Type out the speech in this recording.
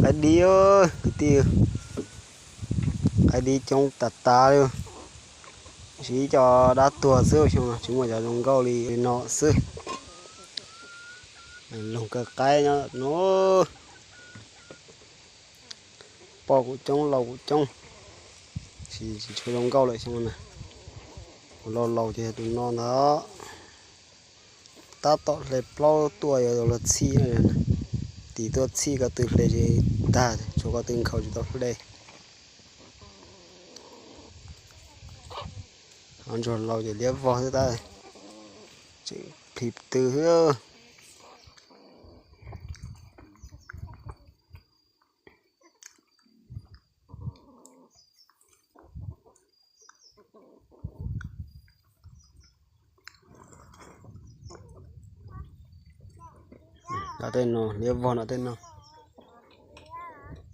Qaib dib, kwv tij, qaib dib coob tas tas li. Siv cov dab tuag xwb, xyoo no tsis muaj cov zoo nkauj li no xwb. Loog kaw qaib no, poj kuj coob laus kuj coob, tsis tshua zoo nkauj lawm xyoo no. Tus laus laus ces yog tus no ntag. Tab tom hle plaub tuaj yuav luag txhij, tim tuaj txhij ko tw hle tsis tag, tshuav ko tw nkhaus tsis tau hle. Ho ntsuag laus ces liab vog xwb tab, tseem plhis tw xwb. Tej no liab vog no tej no.